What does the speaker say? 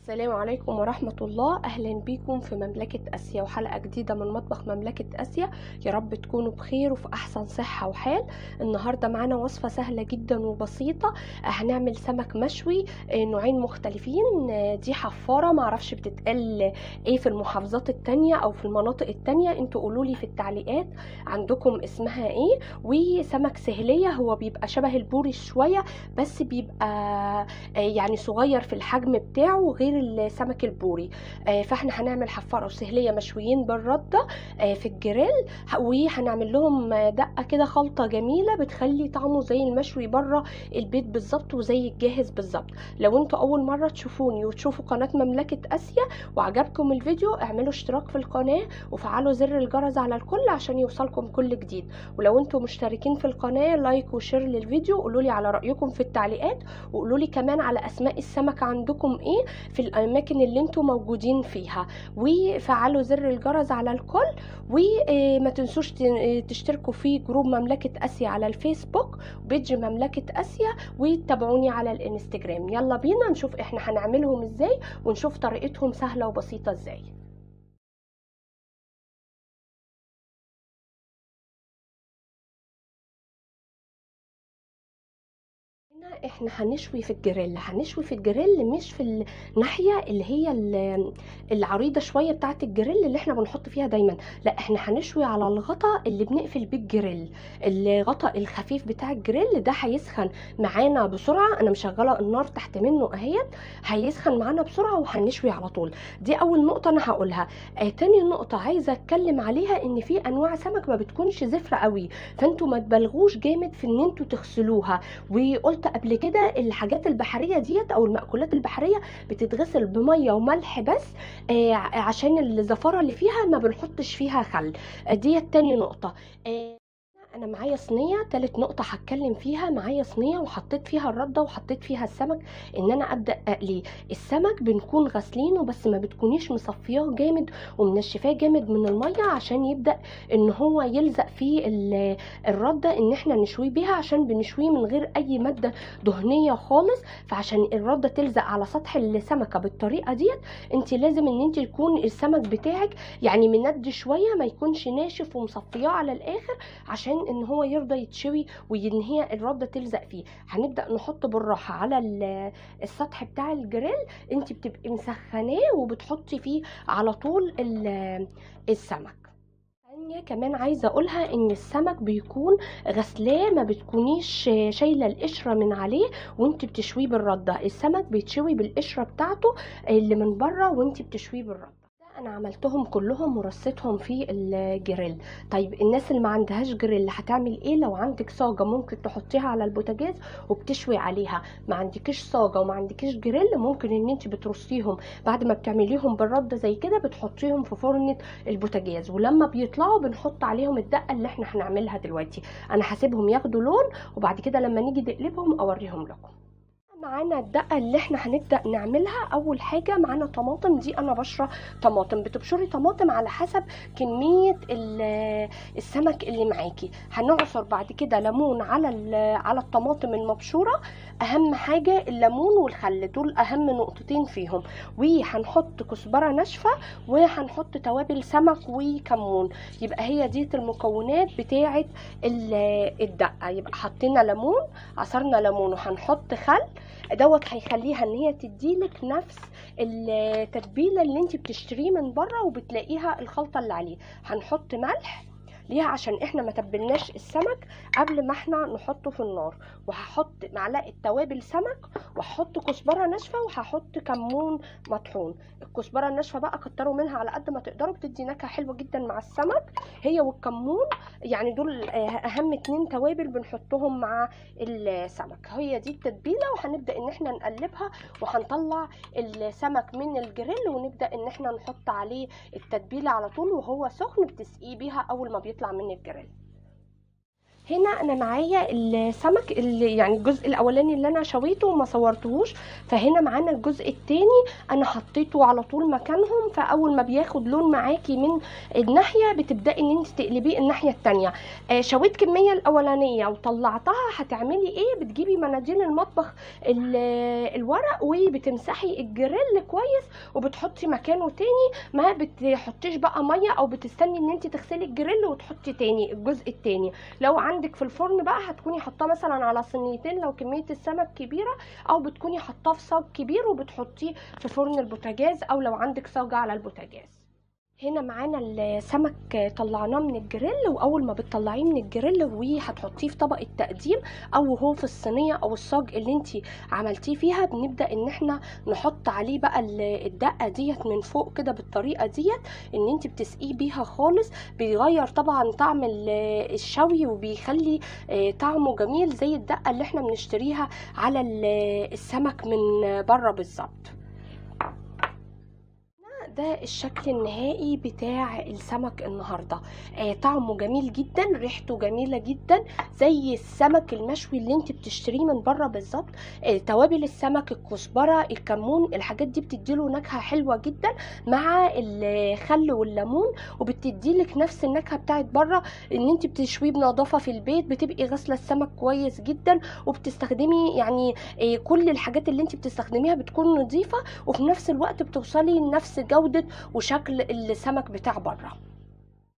السلام عليكم ورحمة الله. أهلا بيكم في مملكة آسيا وحلقة جديدة من مطبخ مملكة آسيا. يا رب تكونوا بخير وفي أحسن صحة وحال. النهاردة معانا وصفة سهلة جدا وبسيطة، هنعمل سمك مشوي نوعين مختلفين. دي حفارة، معرفش بتتقال ايه في المحافظات التانية أو في المناطق التانية، انتوا قولولي في التعليقات عندكم اسمها ايه. وسمك سهلية، هو بيبقى شبه البوري شوية بس بيبقى يعني صغير في الحجم بتاعه غير السمك البوري. فاحنا هنعمل حفاره وسهليه مشويين بالردة في الجريل، وهنعمل لهم دقه كده، خلطه جميلة بتخلي طعمه زي المشوي بره البيت بالظبط وزي الجاهز بالظبط. لو انتوا اول مرة تشوفوني وتشوفوا قناة مملكة اسيا وعجبكم الفيديو، اعملوا اشتراك في القناة وفعلوا زر الجرس على الكل عشان يوصلكم كل جديد. ولو انتوا مشتركين في القناة like و share للفيديو، قولوا لي على رايكم في التعليقات، وقولوا لي كمان على اسماء السمك عندكم ايه في الاماكن اللي انتوا موجودين فيها، وفعلوا زر الجرس على الكل. وما تنسوش تشتركوا في group مملكة اسيا على الفيسبوك، page مملكة اسيا، وتابعوني على الانستجرام. يلا بينا نشوف احنا هنعملهم ازاي ونشوف طريقتهم سهلة وبسيطة ازاي. احنا هنشوي في الجريل، هنشوي في الجريل مش في الناحية اللي هي العريضة شوية بتاعة الجريل اللي احنا بنحط فيها دايما، لا احنا هنشوي على الغطا اللي بنقفل بيه الجريل، الغطا الخفيف بتاع الجريل ده هيسخن معانا بسرعة. انا مشغلة النار تحت منه اهيت، هيسخن معانا بسرعة وهنشوي على طول. دي اول نقطة انا هقولها. تاني نقطة عايزة اتكلم عليها، ان في انواع سمك ما بتكونش زفرة قوي، فانتوا ما تبالغوش جامد في ان انتوا تغسلوها. وقلت قبل كده الحاجات البحرية ديت او المأكولات البحرية بتتغسل بميه وملح بس، عشان الزفاره اللي فيها ما بنحطش فيها خل. ديت تاني نقطة. انا معايا صينية. تالت نقطة هتكلم فيها، معايا صينية وحطيت فيها الردة وحطيت فيها السمك ان انا ابدا اقلية. السمك بنكون غاسلينه بس ما بتكونيش مصفياه جامد ومنشفاه جامد من المية عشان يبدا ان هو يلزق في الردة ان احنا نشويه بيها، عشان بنشويه من غير اي مادة دهنية خالص. فعشان الردة تلزق على سطح السمكة بالطريقة ديت، انت لازم ان انت يكون السمك بتاعك يعني مند شوية، ما يكونش ناشف ومصفياه على الاخر عشان ان هو يرضى يتشوي وان هي الردة تلزق فيه. هنبدا نحط بالراحة على السطح بتاع الجريل، انت بتبقي مسخناه وبتحطي فيه على طول السمك. تانية كمان عايزه اقولها، ان السمك بيكون غسلاه، ما بتكونيش شايله القشرة من عليه وانت بتشويه بالردة. السمك بيتشوي بالقشره بتاعته اللي من بره وانت بتشويه بالردة. انا عملتهم كلهم ورصيتهم في الجريل. طيب الناس اللي ما عندهاش جريل هتعمل ايه؟ لو عندك صاجه ممكن تحطيها على البوتاجاز وبتشوي عليها. ما عندكيش صاجه وما عندكيش جريل، ممكن ان انت بترصيهم بعد ما بتعمليهم بالردة زي كده، بتحطيهم في فرن البوتاجاز، ولما بيطلعوا بنحط عليهم الدقة اللي احنا هنعملها دلوقتي. انا هسيبهم ياخدوا لون وبعد كده لما نيجي نقلبهم اوريهم لكم. معانا الدقة اللي احنا هنبدا نعملها. اول حاجة معانا طماطم، دي انا بشره طماطم، بتبشري طماطم على حسب كمية السمك اللي معاكي. هنعصر بعد كده ليمون على الطماطم المبشوره. اهم حاجة الليمون والخل، دول اهم نقطتين فيهم. وهنحط كزبره ناشفة وهنحط توابل سمك وكمون. يبقى هي دي المكونات بتاعه الدقة. يبقى حطينا ليمون، عصرنا ليمون، وهنحط خل دوت، هيخليها ان هي تديلك نفس التتبيله اللي انت بتشتريه من بره وبتلاقيها الخلطة اللي عليه. هنحط ملح ليها عشان احنا ما تبلناش السمك قبل ما احنا نحطه في النار. وهحط معلقه توابل سمك، وهحط كزبره ناشفة، وهحط كمون مطحون. الكزبره الناشفه بقى كتروا منها على قد ما تقدروا، بتدي نكهة حلوة جدا مع السمك هي والكمون، يعني دول اهم اتنين توابل بنحطهم مع السمك. هي دي التتبيله، وهنبدا ان احنا نقلبها، وهنطلع السمك من الجريل ونبدا ان احنا نحط عليه التتبيله على طول وهو سخن، بتسقيه بيها اول ما بيطلع من الجريل. هنا انا معايا السمك اللي يعني الجزء الاولاني اللي انا شويته وما صورتهوش، فهنا معانا الجزء التاني انا حطيته على طول مكانهم. فاول ما بياخد لون معاكي من الناحية بتبداي ان انت تقلبيه الناحية التانية. شويت كمية الاولانية وطلعتها، هتعملي ايه؟ بتجيبي مناديل المطبخ الورق وبتمسحي الجريل كويس وبتحطي مكانه تاني، ما بتحطيش بقى مية او بتستني ان انت تغسلي الجريل وتحطي تاني الجزء التاني. لو عندك في الفرن بقى هتكوني حاطاه مثلا على صينيتين لو كمية السمك كبيرة، او بتكوني حاطاه في صاج كبير وبتحطيه في فرن البوتاجاز، او لو عندك صاج على البوتاجاز. هنا معانا السمك طلعناه من الجريل، واول ما بتطلعيه من الجريل وهتحطيه في طبق التقديم او هو في الصينية او الصاج اللي انتي عملتيه فيها، بنبدا ان احنا نحط عليه بقى الدقة ديت من فوق كده بالطريقة ديت ان انتي بتسقيه بيها خالص. بيغير طبعا طعم الشوي وبيخلي طعمه جميل زي الدقة اللي احنا بنشتريها على السمك من بره بالظبط. ده الشكل النهائي بتاع السمك النهارده. طعمه جميل جدا، ريحته جميلة جدا، زي السمك المشوي اللي انت بتشتريه من بره بالظبط. توابل السمك، الكزبره، الكمون، الحاجات دي بتديله نكهة حلوة جدا مع الخل والليمون، وبتديلك نفس النكهة بتاعت بره. ان انت بتشويه بنظافه في البيت، بتبقي غاسله السمك كويس جدا، وبتستخدمي يعني كل الحاجات اللي انت بتستخدميها بتكون نظيفة، وفي نفس الوقت بتوصلي لنفس جودة وشكل السمك بتاع بره.